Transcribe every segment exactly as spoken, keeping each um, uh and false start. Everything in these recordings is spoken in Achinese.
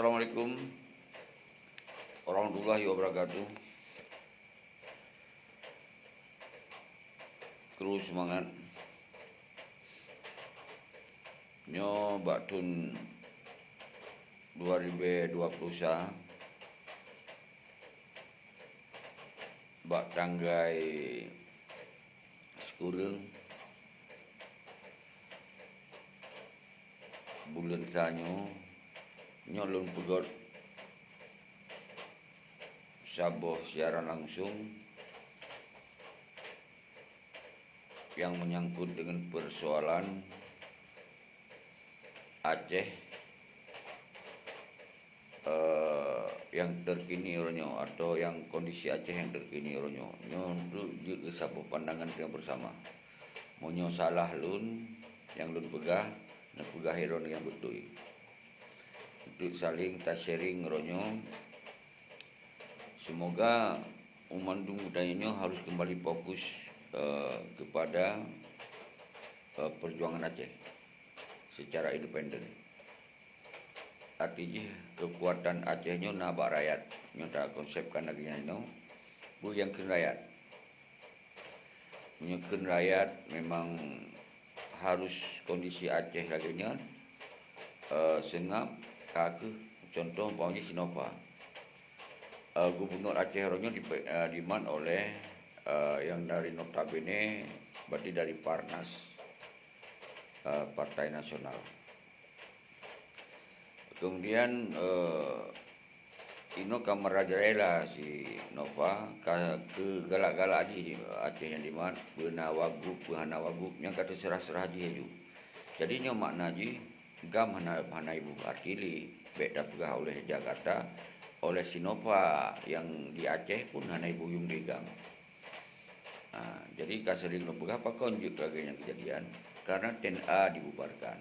Assalamualaikum warahmatullahi wabarakatuh. Kru seumangat. Nyoe bak thon dua ribèe dua ploh sa, bak tanggai sikureueng buleuen sa nyoe, nyoe lôn peugöt saboh siaran langsong nyang meunyangkot deungon peusoalan Aceh, eh, nyang terkini uroe nyoe atau nyang kondisi Aceh nyang terkini uroe nyoe. Nyoe untuk jeuet keu saboh pandangan nyang bersama. Meunyoe salah lôn, nyang lôn peugah, neupeugah droeneuh nyang beutôi. Untuk saling ta-sharing uroe nyoe, semoga mandum geutanyoe nyoe harus kembali fokus, eh, kepada, eh, perjuangan Aceh secara independen. Arti jih, keukuatan Aceh nyoe na bak rakyat. Nyoe takonsepkan lagèe nyan nyoe, peue nyang kheun rakyat. Meunyoe kheun rakyat memang harus kondisi Aceh lagèe nyan, eh, seungab ka kheueh contoh umpama jih Sinova. Eh, Gubernur Aceh uroe nyoe dipe-, eh, diman oleh, eh, nyang dari notabene berarti dari Parnas, eh, Partai Nasional. Kemudian, eh, inoe ka meurajalela Sinova ka keu galak-galak jih Aceh nyan diman, peue na wagub, peue hana wagub, nyan ka teuseurah-seurah jih laju. Jadi nyoe makna jih, GAM hana, hana ibubarkan lé, bèk tapeugah oleh Jakarta, oleh Sinova nyang di Aceh pun hana ibuyum lé GAM. Ha, jadi ka sering lôn peugah pakon jeuet lagèe nyan keujadian, karena TNA dibubarkan.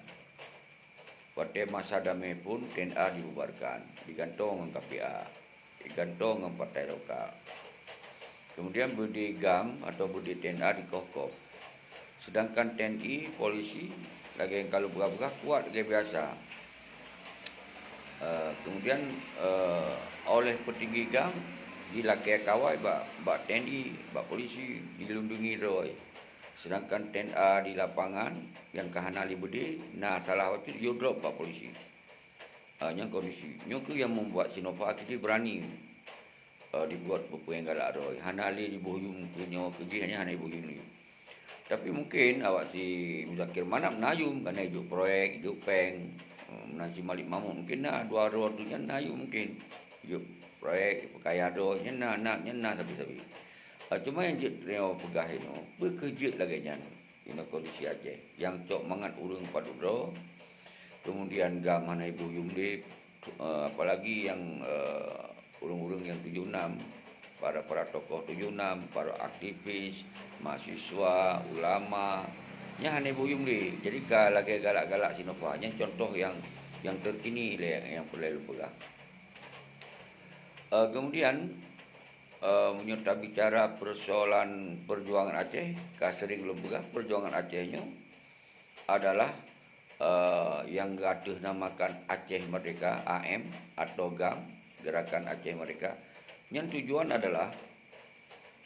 Watèe masa damé pun TNA dibubarkan, digantong ngon KPA, digantong ngon partai lokal. Kemudian beudé GAM atau beudé TNA dikoh-koh. Sedangkan TNI, polisi, lagèe nyang ka lôn peugah-peugah, kuat lagèe biasa. Eh, kemudian, eh, oleh peutinggi GAM jilakèe kawai bak, bak TNI, bak polisi, dilindungi droe. Sedangkan TNA di lapangan nyang ka hana lé beudé, na salah watèe jidrop bak polisi. Ah, nyan kondisi. Nyoe kheueh nyang membuat Sinova akhirnya berani, eh, dibuat peue-peue nyang galak droe. Hana lé jibuyum keu nyoe keu jih, nyan hana jibuyum lé. Tapi mungkin awak si Muzakir Manaf na yum, karena ijok proyek, ijok pèng. Eh, meunan si Malik Mahmud mungkin na dua droe tu nyan na yum mungkin. Ijok proyek, peukaya droe, nyan na, na, nyan na sabe-sabe. Ah, cuma nyang jeuet nyoe peugah inoe, peue keu jeuet lagèe nyan. Inoe kondisi Aceh. Nyang cok mangat ureueng padub droe, kemudian GAM hana ibuyum lé, eh, apalagi nyang, eh, ureueng-ureueng nyang tujoh enam, para, para tokoh tujoh enam, para aktivis, mahasiswa, ulama, nyan hana ibuyum lé. Jadi ka lagèe galak-galak Sinova. Nyan contoh nyang, nyang terkini lé nyang peureulèe lôn peugah. Eh, kemudian, eh, meunyoe tabicara persoalan perjuangan Aceh, ka sering lôn peugah, perjuangan Aceh nyoe adalah, eh, nyang geuateueh namakan Aceh Merdeka, A M, atau GAM, Gerakan Aceh Merdeka. Nyan tujuan adalah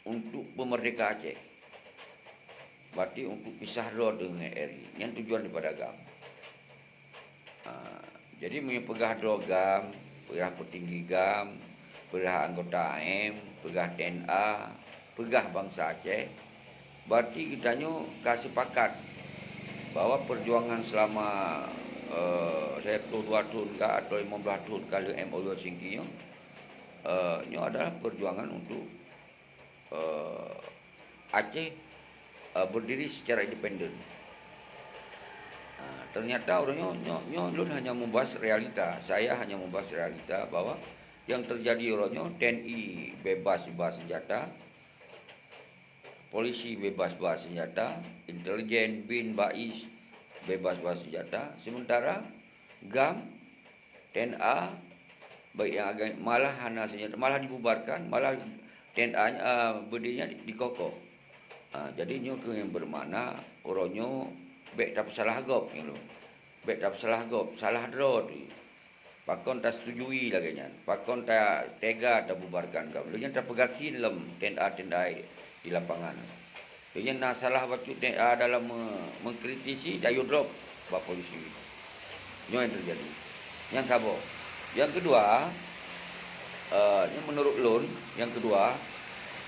untuk peumerdeka Aceh. Berarti untuk pisah droe deungon R I. Nyan tujuan daripada GAM. Ha, jadi meunyoe peugah droe GAM, peugah peutinggi GAM, peugah anggota A M, peugah TNA, peugah bansa Aceh, berarti geutanyoe ka sepakat bahwa perjuangan selama, eh, siploh dua thon ka atau limong blaih thon ka lheueh M O U Helsinki nyoe, eh, nyoe adalah perjuangan untuk eh, Aceh, eh, berdiri secara independen. Ah, ternyata uroe nyoe, nyoe, nyoe lôn hanya membahas realita. Saya hanya membahas realita bahwa yang terjadi uroe nyoe, TNI bebas bawa senjata, polisi bebas bawa senjata, intelijen, bin, bais bebas bawa senjata, sementara GAM, TNA, baik yang agama, malah hana senjata, malah dibubarkan, malah TNA, eh, beudé nyan di-, dikoh-koh. Ah, jadi nyoe kheueh nyang bermakna uroe nyoe bèk tapeusalah gob nyoe lôn. Bèk tapeusalah gob, salah droe tu. Pakon tasetujui lagée nyan? Pakon ta tega tabubarkan GAM? Lheueh nyan tapeugasien lom tenda-tenda di lapangan. Lheueh nyan na salah bacut tenda dalam me- mengkritisi, tayue drop bak polisi. Nyoe nyang teujadi. Nyang saboh. Nyang keudua, eh, nyang meunurot lôn, nyang keudua,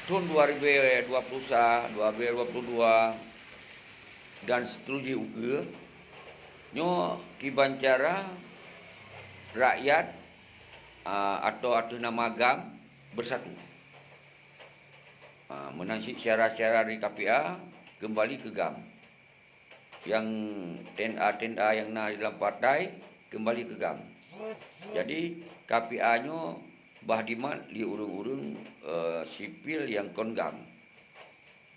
thon dua ribu dua puluh sa, dua ribu dua puluh dua, dan seterusnya ukeue, nyoe kiban cara rakyat, ah, atau ateueh nama GAM beusatu. Ah, meunan cit syedara-syedara dari KPA keumbali keu GAM. Nyang tenda-tenda nyang na di dalam partai keumbali keu GAM. Jadi, KPA nyoe bah dimat lé ureuëng-ureuëng, eh, sipil nyang kon GAM.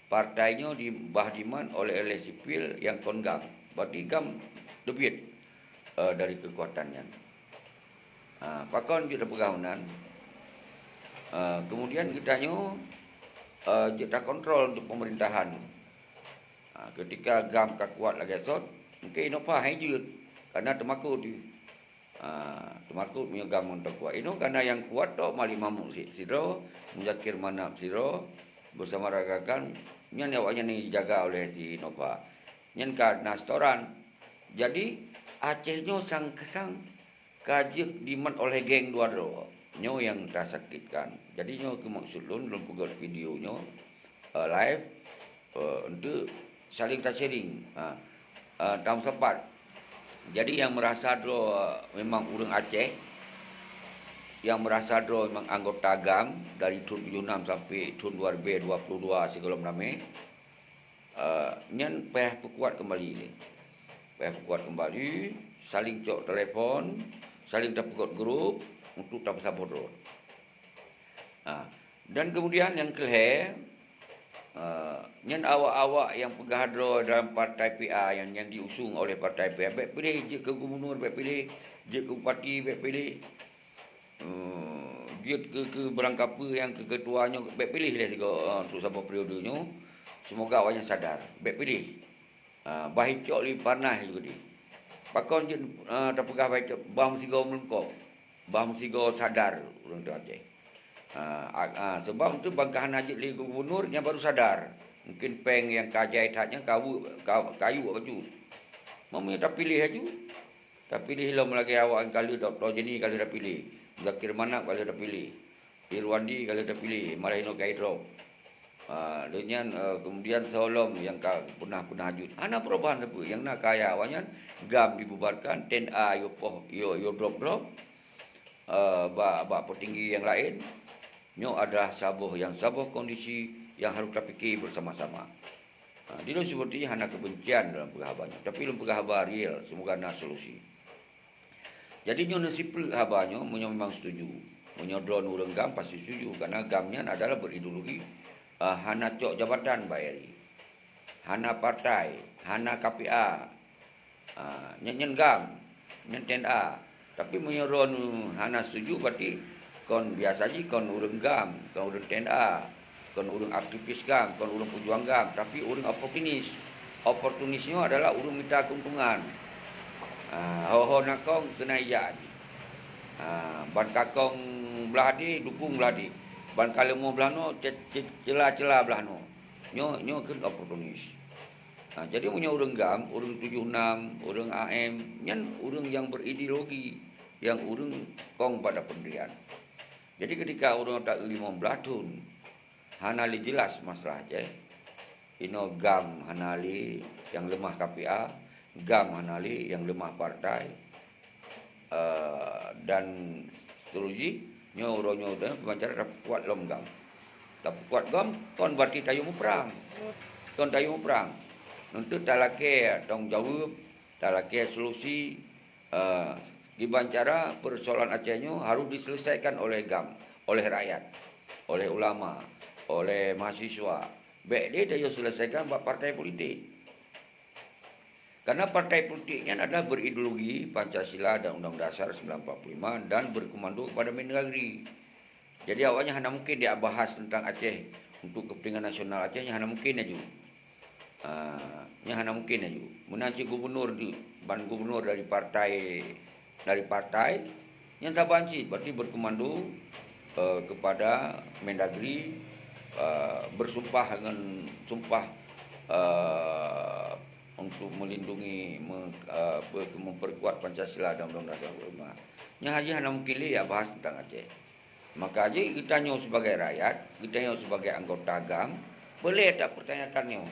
Partai nyoe di, bah dimat oleh-oleh sipil nyang kon GAM. Berarti GAM teubiet, eh, dari keukuatan nyan. Ha, pakon jeuet tapeugah meunan? Eh, kemudian geutanyoe, eh, jeuet takontrol untuk pemerintahan. Ha, ketika GAM ka kuat lagée sot, mungkin inoe pah hai jeuet, karena teumakot. Ha, teumakot meunyoe GAM ngon teukuat. Inoe karena nyang kuat tok Malik Mahmud si-, sidroe, Muzakir Manaf sidroe, beusama rakan-rakan, nyan awaknyan nyang jijaga oleh si Nova. Nyan ka na setoran. Jadi, Aceh nyoe sang-sang ka jeuet dimat oleh geng dua droe. Nyoe nyang tasakitkan. Jadi, nyoe keuh maksud lôn, lôn peugét video nyoe, eh, live, eh, untuk saling ta-sharing. Ha. Eh, tameusapat. Jadi, nyang meurasa droe memang ureuëng Aceh, nyang meurasa droe memang anggota GAM dari thon tujoh enam sampai thon dua ribu dua puluh dua sigohlom ramé, eh, nyan payah peukuat keumbali lé. Payah peukuat keumbali, saling cok telepon, saling tapeugét grup untuk tapeusaboh droe. Ha, dan kemudian nyang keulhée, eh, nyan awak-awak nyang peugah droe dalam partai P A nyang, nyang diusung oleh partai P A, bék piléh jeuet keu gubunur, bék piléh jeuet keu bupati, bék piléh, eh, jeuet keu, keu barangkapeue nyang keu keutua nyoe, bék piléh lé sigoe, eh, untuk saboh periode nyoe. Semoga awaknyan sadar, bék piléh. Ah, bah icok lé panas ju keudeh. Pakon jeuet, ah, tapeugah bah icok, bah meusigoe meulungkop, bah meusigoe sadar ureuëng teuh Aceh. Ah, a-, ah, sebab tu ban ka hana jeuet lé gubunur, nyan baru sadar. Mungkin péng nyang ka jai that nyan ka weuek, ka, ka yuek bacut. Meunyoe tapiléh laju, tapiléh lom lagée awak ka lheueh, Dokto Jeni ka lheueh tapiléh, Zakir Manaf ka lheueh tapiléh. Irwandi ka lheueh tapiléh, malah inoe ka idrop. Ha, lheueh nyan, eh, kemudian soe lom nyang ka peunah-peunah jeuet. Hana perubahan sapeue. Nyang na kaya awaknyan, GAM dibubarkan, tenda yoh poh, yoh, yoh drop-drop, eh, bak, bak peutinggi nyang laén. Nyoe adalah saboh nyang saboh kondisi nyang harôh tapike beusama-sama. Ha, di lôn seperti hana kebencian dalam peugah haba nyoe, tapi lôn peugah haba real, semoga na solusi. Jadi nyoe na siplek haba nyoe, meunyoe memang setuju. Meunyoe droeneuh ureuëng GAM pasti setuju, karena GAM nyan adalah berideologi, eh, hana cok jabatan bak RI. Hana partai, hana K P A. Ah, nyan, nyan GAM, nyan tenda. Tapi meunyoe droeneuh hana setuju, berarti kon biasa jih, kon ureuëng GAM, kon ureuëng tenda. Kon ureuëng aktivis GAM, kon ureuëng peujuang GAM, tapi ureuëng oportunis. Oportunis nyoe adalah ureuëng mita keuntungan. Ah, ho-ho na kong keuneuk ijak jih. Ah, ban ka kong blah deh, dukong blah deh. Ban ka leumoh blah noe, ce-, ce-, cela-cela blah noe. Nyoe, nyoe keuh oportunis. Ah, jadi meunyoe ureuëng GAM, ureuëng tujoh enam, ureuëng A M, nyan ureuëng nyang berideologi, nyang ureuëng kong pada pendirian. Jadi ketika ureuëng ta limong blah thon, hana lé jelas masalah Aceh. Inoe GAM hana lé nyang leumah K P A, GAM hana lé nyang leumah partai, eh, dan seterusnya. Nyoe uroe nyoe dan peubancara tapeukuat lom GAM. Tapeukuat GAM, kon berarti tayue muprang. Kon tayue muprang. Untuk talakée tanggung jaweueb, talakée solusi, eh, kiban cara persoalan Aceh nyoe harôh diselesaikan oleh GAM, oleh rakyat, oleh ulama, oleh mahasiswa. Bék lé tayue selesaikan bak partai politik. Karena partai politik nyan adalah berideologi Pancasila dan Undang-Undang Dasar sembilan empat puluh lima dan berkomando kepada Mendagri. Jadi awaknyan hana mungkin dia bahas tentang Aceh untuk kepentingan nasional Aceh, nyan hana mungkin laju. Ah, nyan hana mungkin laju. Meunan cit gubernur di, ban gubernur dari partai, dari partai, Nyang saban cit berarti berkomando, eh, kepada Mendagri, eh, bersumpah dengan sumpah, eh, untuk melindungi, me-, eh, apa, memperkuat Pancasila dan Undang-Undang Dasar empat puluh lima. Nyan hana mungkin lé ya bahas tentang Aceh. Maka jih geutanyoe sebagai rakyat, geutanyoe sebagai anggota GAM, boleh tak pertanyakan nyoe?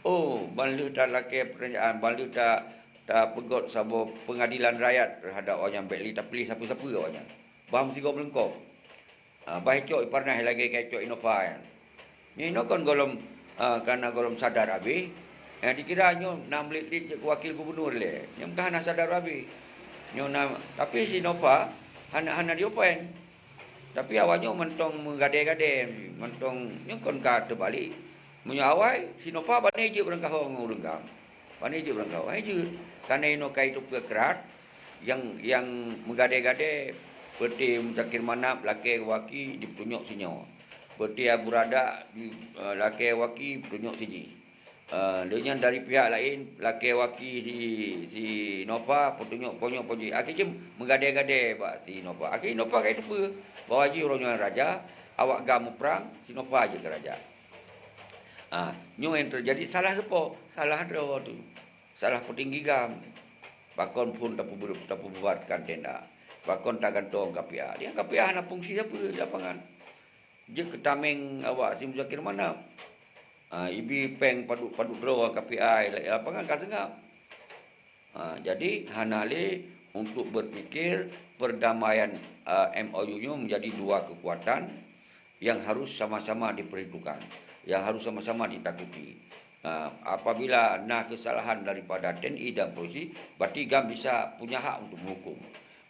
Oh, ban lheueh talakée pertanyaan, ban lheueh ta-, tapeugot saboh pengadilan rakyat terhadap awak nyan, bék lé tapiléh sapeue-sapeue awak nyan. Bah meusigoe meulungkop. Ah, bah icok iparnah lagée ka icok Innova nyan. Nyoe inoe kon gohlom, ah, kana gohlom sadar abéh. Nyang dikira nyoe na meulit-lit jeuet keu wakil gubunur lé. Nyoe ka hana sadar abéh. Nyoe na, tapi si Innova hana, hana diopen. Tapi awak nyoe mantong meugadée-gadée, mantong nyoe kon ka teubalek. Meunyoe awai, si Innova bani jeuet beurangkaho ngon ureuëng GAM. Bani jeuet beurangkaho, hai jeuet. Kana inoe ka itupeue krat, nyang, nyang meugadée-gadée, peuti Muzakir Manaf lakée waki jipeutunyok sinyoe. Peuti Abu Rada di, eh, lakée waki peutunyok sijih. Eh, lheueh nyan dari pihak laén, lakée waki si, si Innova peutunyok ponyoe ponyoe. Akhé jih meugadée-gadée bak si Innova. Akhé Innova ka itupeue bahwa jih uroe nyoe raja, awak GAM muprang, si Innova jeuet keu raja. Ah, nyoe nyang teujadi salah soe? Salah droe tu. Salah peutinggi GAM. Pakon phon tapeubu-, tapeububarkan TNA. Pakon tagantong KPA. Dia KPA hana fungsi sapeue di lapangan. Jeuet keu tameng awak si Muzakir Manaf. Ah, ibi péng padub-padub droe KPA di lapangan ka seungab. Ha, jadi hana lé untuk berpikir perdamaian, eh, M O U nyoe menjadi dua kekuatan yang harus sama-sama diperhitungkan, yang harus sama-sama ditakuti. Ha, apabila na kesalahan daripada TNI dan polisi, berarti GAM bisa punya hak untuk menghukum.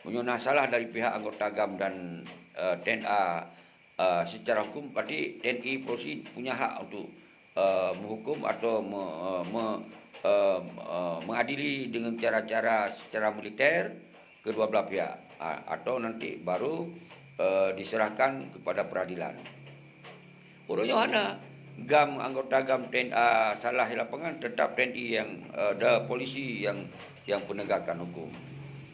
Meunyoe na salah dari pihak anggota GAM dan, eh, TNA, eh, secara hukum, berarti TNI polisi punya hak untuk, eh, menghukum atau me-, eh, me-, eh, eh, mengadili dengan cara-cara secara militer kedua belah pihak, ah, atau nanti baru, eh, diserahkan kepada peradilan. Uroe nyoe hana GAM, anggota GAM TNA salah di lapangan, tetap TNI yang, eh, da polisi yang, yang penegakan hukum.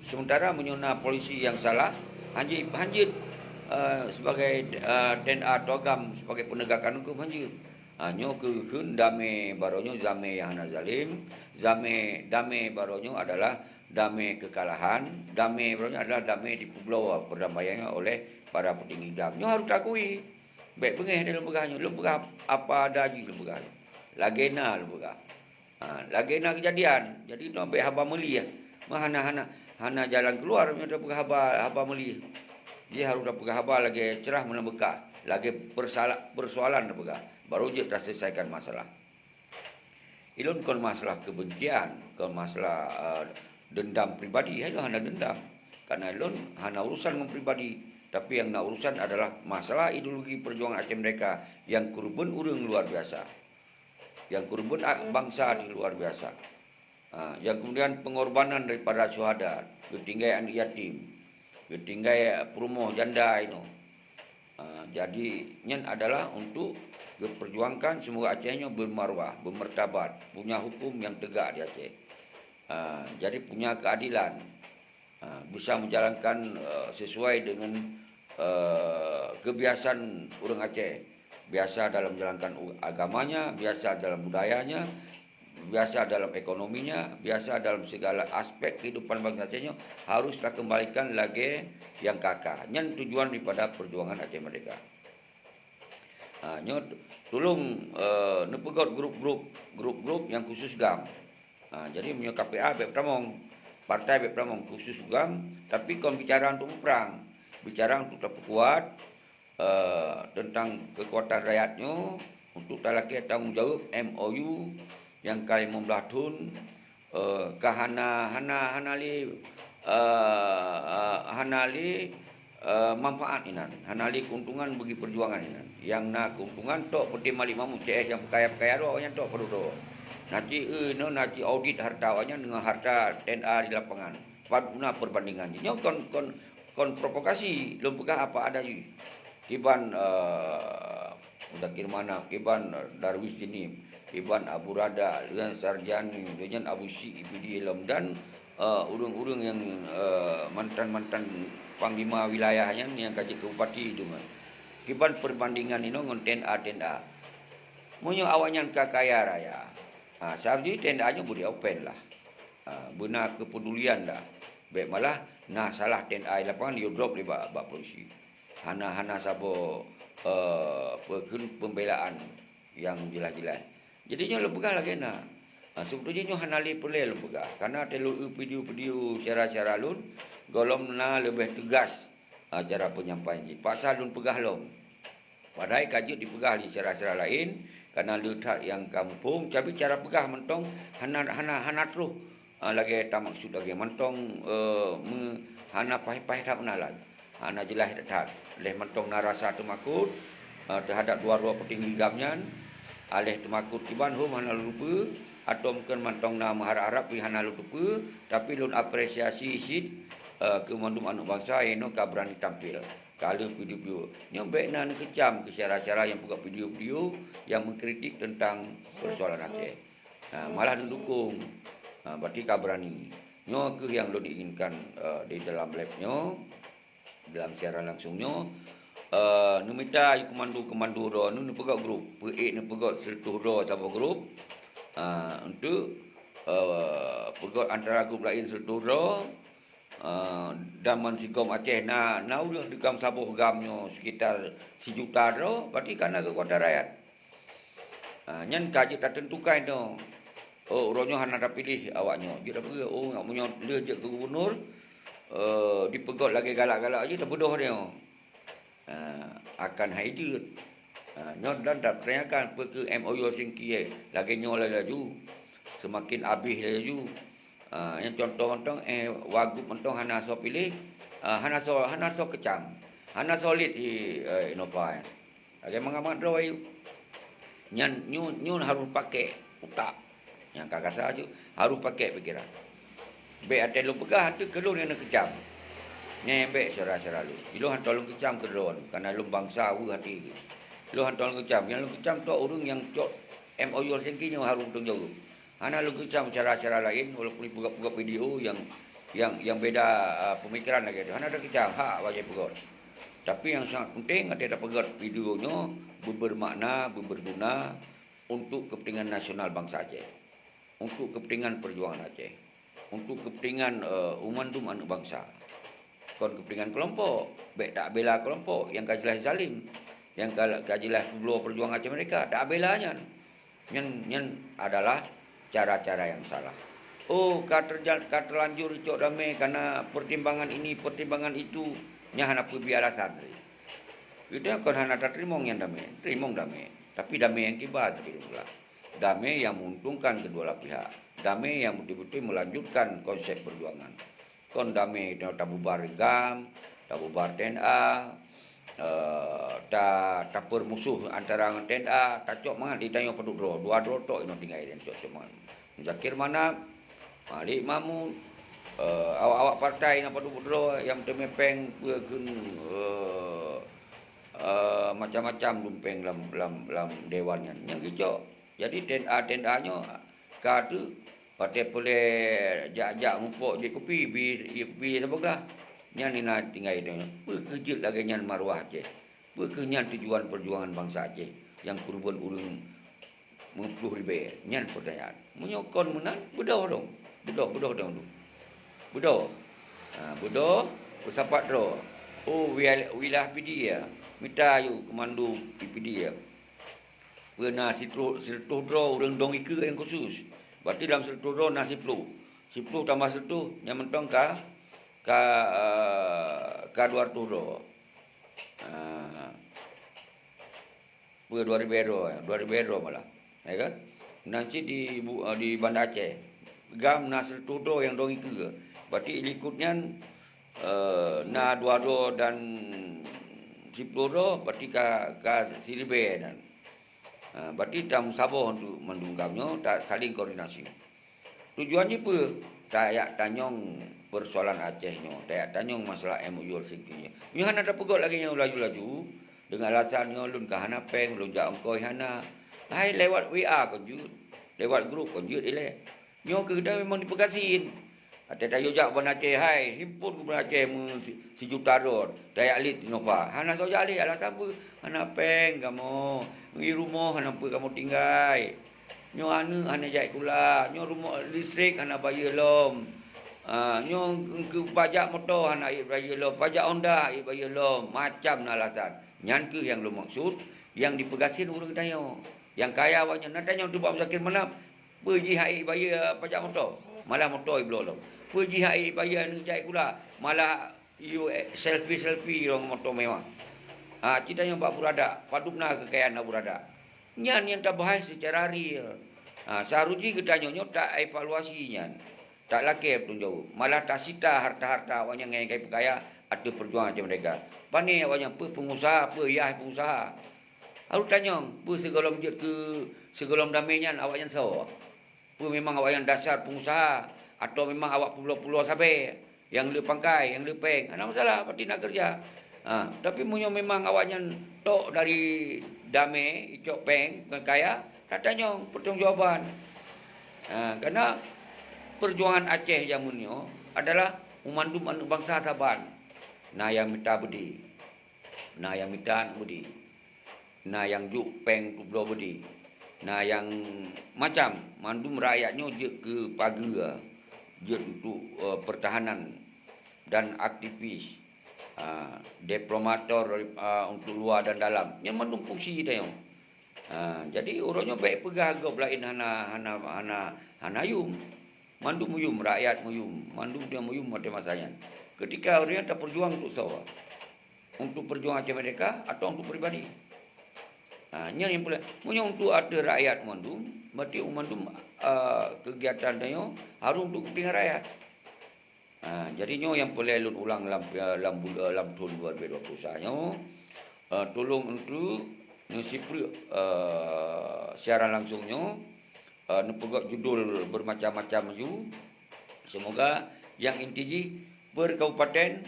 Sementara meunyoe na polisi yang salah, hanjeuet, hanjeuet, eh, sebagai, eh, TNA atau GAM sebagai penegakan hukum, hanjeuet. Ha, nyoe keu kheun damé baroe nyoe, damé nyang hana zalim, damé, damé baroe nyoe adalah damé kekalahan, damé baroe nyoe adalah damé dipeubloe perdamaian nyoe oleh para petinggi GAM. Nyoe harus takui. Bék beungéh lôn peugah nyoe, lôn peugah apa ada jih lôn peugah. Lagée na lôn peugah. Ha, lagée na keujadian. Jadi nyoe bék haba meulih. Meuhana, hana, hana jalan keuluar meunyoe tapeugah haba, haba meulih. Jih harôh tapeugah haba lagée crah meunan beukah, lagée persala-, persoalan tapeugah, baru jeuet taselesaikan masalah. Ilôn kon masalah kebencian, kon masalah, eh, dendam pribadi. Hai lôn hana dendam. Karena lôn hana urusan ngon pribadi. Tapi yang na urusan adalah masalah ideologi perjuangan Aceh Merdeka yang keureubeuen ureuëng luar biasa. Yang keureubeuen a-, bansa di luar biasa. Ha, yang kemudian pengorbanan daripada syuhada, geutinggai aneuk yatim, geutinggai peurumoh janda inoe. Ha, jadi, nyan adalah untuk geuperjuangkan semoga Aceh nyoe bermarwah, bermartabat, punya hukum yang tegak di Aceh. Ha, jadi punya keadilan. Ha, bisa menjalankan, eh, sesuai dengan, eh, kebiasaan ureuëng Aceh. Biasa dalam menjalankan u-, agamanya, biasa dalam budayanya, biasa dalam ekonominya, biasa dalam segala aspek kehidupan bangsa Aceh nyoe harus takembalikan lagée nyang ka-ka. Nyan tujuan daripada perjuangan Aceh Merdeka. Ha, nyoe tulông, eh, neupeugot grup-grup, grup-grup nyang khusus GAM. Ha, jadi meunyoe KPA bék peutamong, partai bék peutamong, khusus GAM, tapi kon bicara untuk muprang, bicara untuk tapeukuat, eh, tentang kekuatan rakyat nyoe untuk talakée tanggong jaweueb M O U nyang ka limong blaih thon, eh, ka hana, hana, hana lé, eh, eh, hana lé, eh, manfaat inan, hana lé keuntungan bagi perjuangan inan. Nyang na keuntungan tok peuté Malik Mahmud C S nyang peukaya-peukaya droe, awaknyan tok padub droe. Na cit, eh, nyoe na cit audit harta awaknyan dengan harta TNA di lapangan. Pat guna perbandingan jih? Nyoe kon, kon, kon provokasi, lôn peugah apa ada jih. Kiban, eh, Muzakir Manaf, kiban Darwis Jenim, kiban Abu Rada, Rian Sarjani, deunyan Abu Syik, I P D lom dan eh, ureuëng-ureuëng nyang, eh, mantan-mantan panglima wilayah nyan nyang ka jeuet keu bupati teuma. Kiban perbandingan inoe ngon TNA-TNA. Meunyoe awaknyan ka kaya raya, ha, seharusnya TNA nyoe beu di-open lah. Ha, beuna keupedulian lah. Bék malah na salah TNA di lapangan, yo drop lé bak, bak polisi. Hana, hana saboh, eh, peukheun pembelaan nyang jeulaih-jeulaih. Jadi nyoe lôn peugah lagée na. Ha, sebetulnya nyoe hana lé peureulée lôn peugah. Karena watée lôn eu video-video syedara-syedara lôn, gohlom na leubeh teugas, ha, cara penyampaian jih. Paksa lôn peugah lom. Padahai ka jeuet dipeugah di syedara-syedara laén, karena le that nyang ka muphom, tapi cara peugah mantong hana, hana, hana troh, ah, lagée tamaksud lagée mantong, eh, me-, hana paih-paih that meunalan, hana jeulaih that-that. Lheueh mantong na rasa teumakot, eh, teuhadap dua droe peutinggi GAM nyan, ah, lheueh teumakot kiban hom hana lôn teupeue, atau mungken mantong na meuharab-harab pih hana lôn teupeue, tapi lôn apresiasi cit, eh, keu mandum aneuëk bansa nyang ka beurani tampil. Ka lheueh video-video nyoe bék na neukeucam keu syedara-syedara nyang peugah video-video nyang mengkritik tentang persoalan Aceh. Ha, malah neudukung. Ha, berarti ka beurani. Nyoe kheueh nyang lôn inginkan, eh, di dalam live nyoe, dalam siaran langsung nyoe. Eh, neumita keumandu-keumandu droe, neupeugöt grup. Peuék neupeugöt sireutôh droe saboh grup. Ha, untuk, eh, peugöt antara grup laén sireutôh droe. Ah, dan bansigom Aceh na, na ureuëng di GAM saboh GAM nyoe sekitar sijuta droe, berarti ka na keukuatan rakyat. Ah, nyan ka jeuet tateuntukan nyoe. Oh, uroe nyoe hana tapiléh awak nyoe. Jeuet tapeugah, oh, ngat meunyoe lheueh jeuet keu gubunur, eh, dipeugöt lagée galak-galak jih tabeudôh nyoe. Ah, akan hai jeuet. Ah, nyoe dan tatanyakan peu kheueh M O U Helsinki, eh, lagée nyoe laju-laju, seumaken abéh laju. Ah, nyang contoh mantong, eh, wagub mantong hana soe piléh, ah, hana soe, hana soe keucam, hana solid i, eh, Innova nyan. Lagée mangat-mangat droe ayue. Nyan nyoe, nyoe harôh pakék utak. Nyang ka gasa aju, harôh pakék pikeran. Bék até lôn peugah, ateueh keu lôn nyang neukeucam. Nyan bék syedara-syedara lôn. Ilôn hantom lôn keucam keu droe, karena lôn bansa weueh até geuh. Ilôn hantom lôn keucam. Nyang lôn keucam tok ureuëng nyang cok M O U Helsinki nyoe harôh tanggung jaweueb. Hana lôn keucam syedara-syedara laén, walaupun jipeugah-peugah video nyang, nyang, nyang beda, ah, pemikiran lagée nyoe. Hana takeucam, hak wajéb peugöt. Tapi nyang sangat penting, até tapeugöt video nyoe beubermakna, beuberguna untuk kepentingan nasional bansa Aceh, untuk kepentingan perjuangan Aceh, untuk kepentingan, eh, mandum aneuëk bansa. Kon kepentingan kelompok, bék tabela kelompok nyang ka jeulaih zalim, nyang ka, ka jeulaih peubloe perjuangan Aceh Merdeka, tabela nyan. Nyan, nyan adalah cara-cara yang salah. Oh, ka terja-, ka terlanjur icok damé karena pertimbangan ini, pertimbangan itu, nyan hana peue bri alasan. Geutanyoe kon hana tateurimong nyang damé, teurimong damé, tapi damé nyang kiban tapi pula. Damé nyang menguntungkan kedua belah pihak. Damé nyang beutôi-beutôi melanjutkan konsep perjuangan. Kon damé nyoe tabubar GAM, tabubar TNA, eh, ta-, tapeurmusoh antara ngon TNA, tacok mangat di tanyoe padub droe, dua droe tok inoe tinggai dan cok-cok mangat. Muzakir Manaf, Malik Mahmud, eh, awak-awak partai nyang padub droe nyang teumé péng peue kheun, eh, eh, macam-macam lumpeng lam, lam, lam dewan nyan. Nyang geucok. Jadi TNA-TNA nyoe ka teu Watée puléh jak-jak mupok jeuet kupi, bi, jeuet kupi saboh glah. Nyan hina tinggai donya. Peu kheueh jeuet lagée nyan maruah Aceh? Peu kheueh nyan tujuan peujuangan bansa Aceh nyang keureubeuen ureuëng meuploh ribée? Nyan peutanyaan. Meunyoe kon meunan, beudôh dong. Beudôh, beudôh dong tu. Beudôh. Ha, beudôh, peusapat droe. Oh, wilayah, wilayah P D I ya. Mita ayue keumandum di P D I ya. Peue na sireutôh, sireutôh droe ureuëng dong ikeue nyang khusus. Berarti lam sireutôh droe na siploh. Siploh tambah sireutôh, nyan mantong ka, ka, eh, ka dua reutôh droe. Ah. Peue dua ribée droe, dua ribée droe malah. Ya kan? Nan cit di bu-, eh, di Banda Aceh. GAM na sireutôh droe nyang dong ikeue. Berarti likot nyan, eh, na dua droe dan siploh droe, berarti ka, ka siribée nyan. Ha, berarti tameusaboh untuk mandum GAM nyoe, ta-, saling koordinasi. Tujuan jih peue? Tajak tanyong persoalan Aceh nyoe, tajak tanyong masalah M O U Helsinki nyoe. Nyoe hana tapeugét lagée nyoe laju-laju, deungon alasan nyoe lôn ka hana péng, lôn jak ongkoi hana. Hai lewat W A kon jeuet, lewat grup kon jeuet ilée. Nyoe keuh dah memang dipeugasien. Teuka yue jak Banda Aceh, hai, himpun keu Banda Aceh meu si-, sijuta droe, tajak lé Sinopharm. Hana soe jak lé, alasan peue? Hana péng kamoe, di rumoh hana peue kamoe tinggai. Nyoe aneuëk hana jak sikula, nyoe rumoh listrik hana bayeue lom. Ah, nyoe keu pajak moto hana ék bayeue lom, pajak Honda ék bayeue lom, macam na alasan. Nyan kheueh nyang lôn maksud, nyang jipeugasien ureuëng tanyoe. Nyang kaya awaknyan, na tanyoe teuh bak Muzakir Manaf, peue jih han ék bayeue pajak moto, malah moto jibloe lom. Peue jih han ék bayeue aneuëk jak sikula, malah yue selfie-selfie ngon moto mewah. Ha, ci tanyoe bak Abu Radak, padub na keukayaan Abu Radak. Nyan nyang tabahas seucara real. Ha, seharusnya geutanyoe nyoe taevaluasi nyan. Talakée peutanggong jaweueb, malah tasita hareuta-hareuta awaknyan nyang ka jipeukaya ateueh peujuangan Aceh Merdeka. Pane awaknyan, peue peungusaha, peue yah peungusaha. Harôh tanyong, peue sigohlom jeuet keu sigohlom damé nyan awaknyan soe? Peue memang awaknyan dasar peungusaha, atawa memang awak peuloe-peuloe sabe nyang le pangkai, nyang le péng? Hana masalah, berarti na keureuja. Ha, tapi meunyoe memang awaknyan tok dari damé, icok péng, bukan kaya, tatanyong peutanggong jawaban. Ha, karena peujuangan Aceh jameun nyoe adalah meumandum aneuëk bansa saban. Na nyang mita beudé, na nyang mita aneuëk beudé, na nyang jok péng untuk bloe beudé, na nyang macam, mandum rakyat nyoe jeuet keu pageue, jeuet untuk, eh, pertahanan dan aktivis, ah, diplomator, ah, untuk luar dan dalam. Nyan mandum fungsi tanyoe. Ha, jadi uroe nyoe bék peugah gob laén hana, hana, hana, hana yum. Mandum yum, rakyat meuyum, mandum dia meuyum watée masa nyan. Ketika ureuëng nyan tapeujuang untuk soe? Untuk peujuang Aceh Merdeka atau untuk pribadi? Ha, nyan nyang peureulée. Meunyoe untuk ateueh rakyat mandum, berarti mandum, a, kegiatan tanyoe harôh untuk kepentingan rakyat. Ha, jadi nyoe nyang peureulée lôn ulang lam, lam bul-, lam thon dua ribu dua puluh satu nyoe, eh, tulông untuk neusipreuk, eh, siaran langsung nyoe, eh, neupeugét judul bermacam-macam laju. Semoga nyang inti jih per kabupaten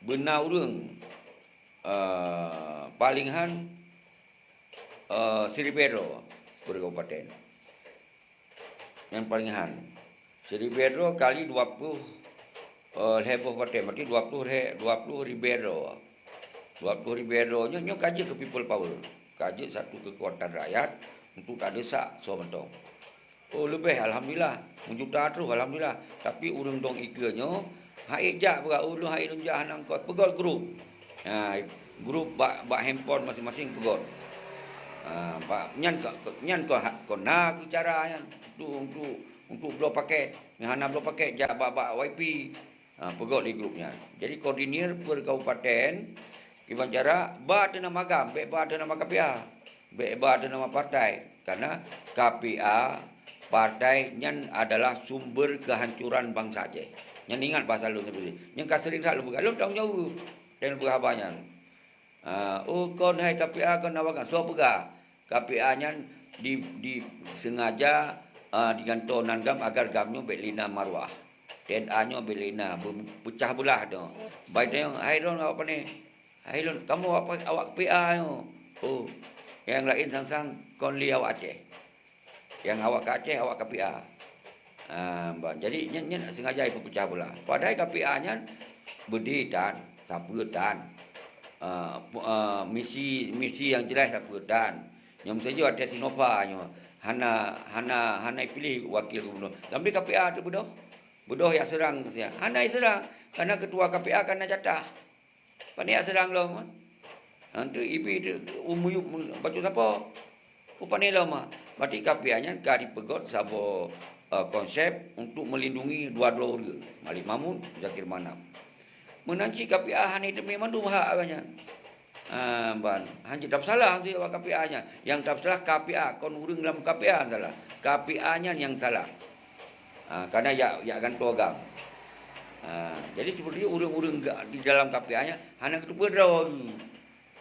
beuna ureuëng, eh, paléng han, eh, siribée droe per kabupaten. Nyang paléng han. Siribée droe kali dua ploh, eh, lhée boh watée, berarti dua ploh lhée, dua ploh ribée droe. Dua ploh ribée droe nyoe, nyoe ka jeuet keu people power. Ka jeuet satu keukuatan rakyat untuk tadesak soe mantong. Oh, leubeh, alhamdulillah. Meujuta troh, alhamdulillah. Tapi ureuëng dong ikeue nyoe, han ék jak peugah, "Oh, lôn han ék lôn jak, hana eungkôt." Peugét grup. Ha, grup bak, bak handphone maséng-maséng peugét. Ha, bak, nyan ka, nyan ka, kon na keu cara nyan untuk, untuk, untuk bloe paket. Nyang hana bloe paket jak bak, bak Y P. Ha, peugét di grup nyan. Jadi koordinir per kabupaten, kiban cara ba ateueh nama GAM, bék ba ateueh nama K P A. Bék ba ateueh nama partai. Karena K P A partai nyan adalah sumber kehancuran bansa Aceh. Nyan ingat bahasa lôn tadi. Nyang ka sering that lôn peugah, lôn tanggung jaweueb. Dan peugah haba nyan. Ah, oh, kon hai K P A kon awak GAM. Soe peugah? K P A nyan di, di sengaja, ah, digantoe nan GAM agar GAM nyoe bék lé na marwah. T N A nyoe bék lé na, be-, peucah beulah tu. Bai tanyong, "Hai lôn awak pane?" "Hai lôn, kamoe awak, awak K P A nyoe." Oh, nyang laén sang-sang kon lé awak Aceh. Nyang awak ka Aceh, awak K P A. Ah, ban. Jadi, nyan, nyan sengaja ipeupeucah beulah. Padahai K P A nyan beudé tan, sapeue tan. Ah, pu-, ah, misi, misi nyang jeulaih sapeue tan. Nyang meusajoe até Sinopharm nyoe hana, hana, hana ipiléh wakil gubernur. Tapi K P A teuh beudôh. Beudôh jak seurang, hana iseurang. Karena ketua K P A ka na jatah. Pane jak seurang lom, kan? Ha, tu ibi tu, umuyup bacut sapo. Ku pane lom, ah. Berarti K P A nyan ka dipeugét saboh, eh, konsep untuk melindungi dua droe ureuëng, Malik Mahmud, Zakir Manaf. Meunan cit K P A hana teumé mandum hak awak nyan. Ah, ban, hana tapeusalah tu awak K P A nyan. Nyang tapeusalah K P A, kon ureuëng lam K P A salah. K P A nyan nyang salah. Ah, karena jak, jak gantoe GAM. Ah, jadi seperti ureuëng-ureuëng ga-, di dalam K P A nyan hana geuteupeue droe.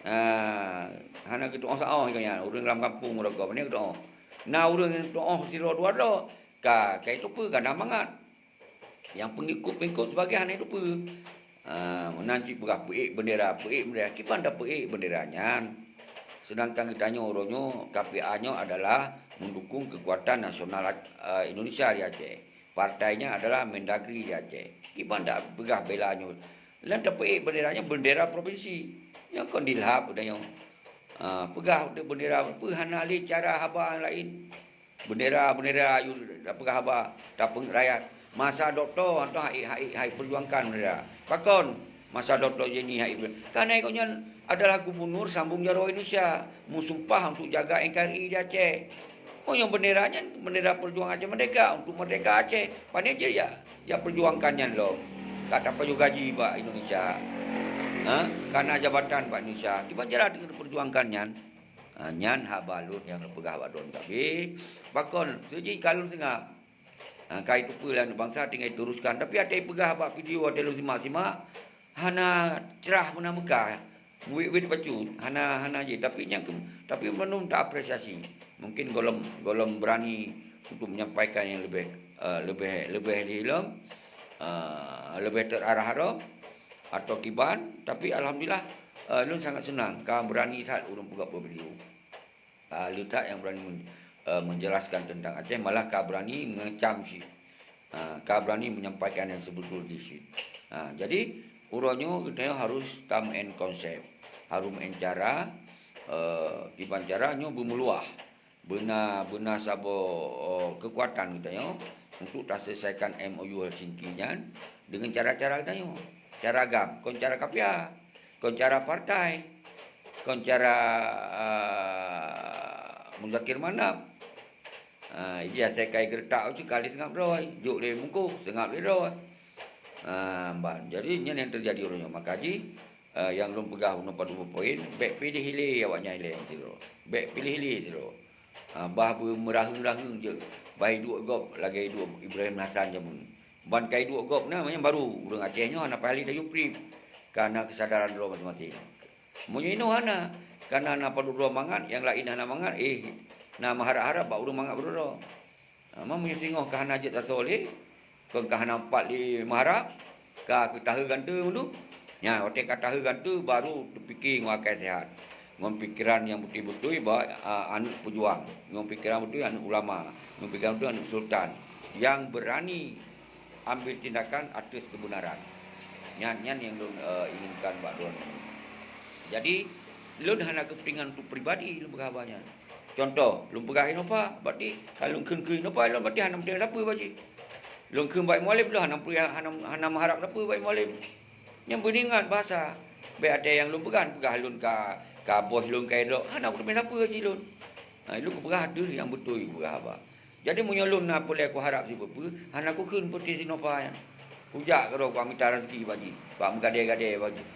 Ah, hana geutuoh saoh nyan, ureuëng lam kampung rokok, pane geutuoh. Na ureuëng nyang tuoh sidroe dua droe, ka, ka iteupeue, ka na mangat. Nyang peungikut-peungikut sebagai hana iteupeue. Ah, meunan cit peugah peuék bendera, peuék bendera. Kiban tapeuék bendera nyan. Sedangkan geutanyoe uroe nyoe, K P A nyoe adalah mendukung kekuatan nasional, eh, Indonesia di Aceh. Partai nyan adalah Mendagri di Aceh. Kiban dak peugah bela nyoe. Lam tapeuék bendera nyoe bendera provinsi. Nyoe kon dilhab udah nyoe. Ah, peugah udah bendera peue hana lé cara haba laén. Bendera-bendera ayue tapeugah haba, tapeungét rakyat. Masa dokto hantom hai, hai, hai perjuangkan bendera. Pakon masa dokto Jenny hai? Karena gobnyan adalah gubernur sambung jaroe Indonesia, meusumpah untuk jaga N K R I di Aceh. Oh, nyang bendera nyan bendera perjuangan Aceh Merdeka, untuk merdeka Aceh. Pane jih ya, ya perjuangkan nyan lom. Ka tapajoh gaji bak Indonesia. Ha? Kana jabatan bak Indonesia. Kiban cara perjuangkan nyan. Ha, nyan haba lôn nyang lôn peugah bak droeneuh. Tapi pakon, seuji ka lôn seungab. Ha, kai tupeue lah bansa tinggai teruskan. Tapi até peugah bak video até lôn simak-simak, hana cerah meunan meuka. Wit-wit bacut, hana, hana jih. Tapi nyang ke-, tapi meunurot ta apresiasi. Mungkin gohlom, gohlom berani untuk menyampaikan yang lebih, eh, lebih, lebih di lom, eh, lebih terarah lom atau kiban. Tapi alhamdulillah, eh, lôn sangat senang ka berani that ureuëng peugah video. Ah, le that nyang berani men-, eh, menjelaskan tentang Aceh, malah ka berani mengecam cit. Ah, ka berani menyampaikan yang sebetul di cit. Ah, jadi, uroe nyoe geutanyoe harus tameu'en konsep, harus meu'en cara, eh, kiban cara nyoe beumeuluah. Beuna, beuna saboh, eh, kekuatan geutanyoe untuk taselesaikan M O U Helsinki nyan dengan cara-cara geutanyoe. Cara GAM, kon cara kafia. Kon cara partai, kon cara, ah, Muzakir Manaf. Ah, jadi asai kai geuretak cit kali seungab droe, jok lé bungkôh, seungab lé droe. Ah, ban. Jadi, nyan nyang teujadi uroe nyoe. Maka jih, ah, nyang lôn peugah unoe padub poin, bék piléh ilée awaknyan ilée sidroe. Bék piléh ilée sidroe. Ah, bah beumeuraheueng-raheueng jeuet, bah iduek gob lagée iduek Ibrahim Hasan jameun. Ban ka iduek gob na, manyang baru ureuëng Aceh nyoe hana payah lé tayue prip, ka na keusadaran droe maséng-maséng. Meunyoe inoe hana, kana na padub droe mangat, nyang laén hana mangat, eh, na meuharab-harab bak ureuëng mangat beudroe. Ha, meunyoe singoh ka hana jeuet asoe lé, kon ka hana pat lé meuharab, ka keutahe gante meundu. Nyan, watée ka tahe gante, baru teupike ngon akai sehat, ngon pikeran nyang beutôi-beutôi bak, a, aneuëk peujuang, ngon pikeran beutôi aneuëk ulama, ngon pikeran beutôi aneuëk sultan, nyang beurani ambil tindakan ateueh keubeunaran. Nyan, nyan nyang lôn, eh, inginkan bak droeneuh. Jadi, lôn hana keupeuntengan untuk pribadi lôn peugah haba nyan. Contoh, lôn peugah Innova, berarti ka lôn kheun keu Innova lôn, berarti hana meuteumé sapeue bak jih. Lôn kheun bak Mualem lôn hana, hana, hana meuharab sapeue bak Mualem. Nyang beuingat bahasa, bék até nyang lôn peugah, peugah lôn ka, ka bos lôn ka idrop, hana kuteumé sapeue cit lôn. Ha, lôn kupeugah deuh nyang beutôi kupeugah haba. Jadi meunyoe lôn na peue lé kuharab sipeue-peue, hana kukheun peuti Sinova nyan. Kujak keudroe kuamita raseuki bak jih, bak meugadée-gadée bak jih.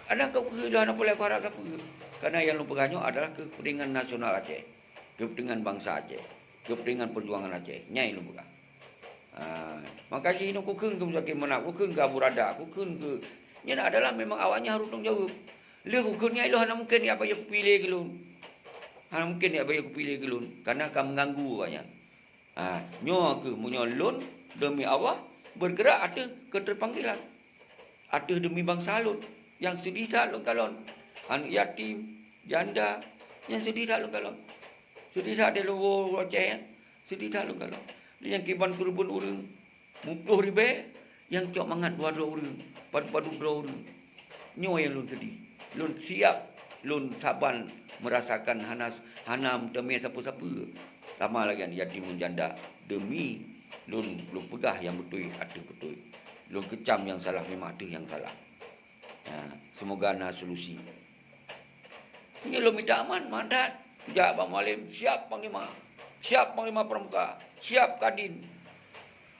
Kadang ka kukheun lôn hana peue lé kuharab sapeue. Karena nyang lôn peugah nyoe adalah keupeuntengan nasional Aceh, keupeuntengan bansa Aceh, keupeuntengan peujuangan Aceh. Nyan nyang lôn peugah. Ha, maka jih nyoe kukheun keu Muzakir Manaf, kukheun keu Abu Rada, kukheun keu, nyan adalah memang awaknyan harôh tanggung jaweueb. Lheueh kukheun nyan lôn hana mungken jak bayeue kupi lé keu lôn. Hana mungken jak bayeue kupi lé keu lôn, karena ka meuganggu awaknyan. Ha, nyoe kheueh meunyoe lôn deumi Allah beugeurak ateueh keuteupanggilan, ateueh deumi bansa lôn nyang seudeh that lôn kalon, aneuëk yatim, janda, nyang seudeh that lôn kalon. Seudeh that di luwa Aceh nyan, seudeh that lôn kalon. Di nyang kiban keureubeuen ureuëng, muploh ribée, nyang cok mangat dua droe ureuëng, padub-padub droe ureuëng. Nyoe nyang lôn seudeh. Lôn siab, lôn saban meurasakan hana, hana meuteumé sapeue-sapeue. Sama lagée yatim ngon janda. Deumi lôn, lôn peugah nyang beutôi ateueh beutôi. Lôn keucam nyang salah memang ateueh nyang salah. Ha, seumoga na solusi. Nyoe lôn mita aman, mandat. Jak bak Mualem, siap panglima. Siap panglima pramuka. Siap kadin.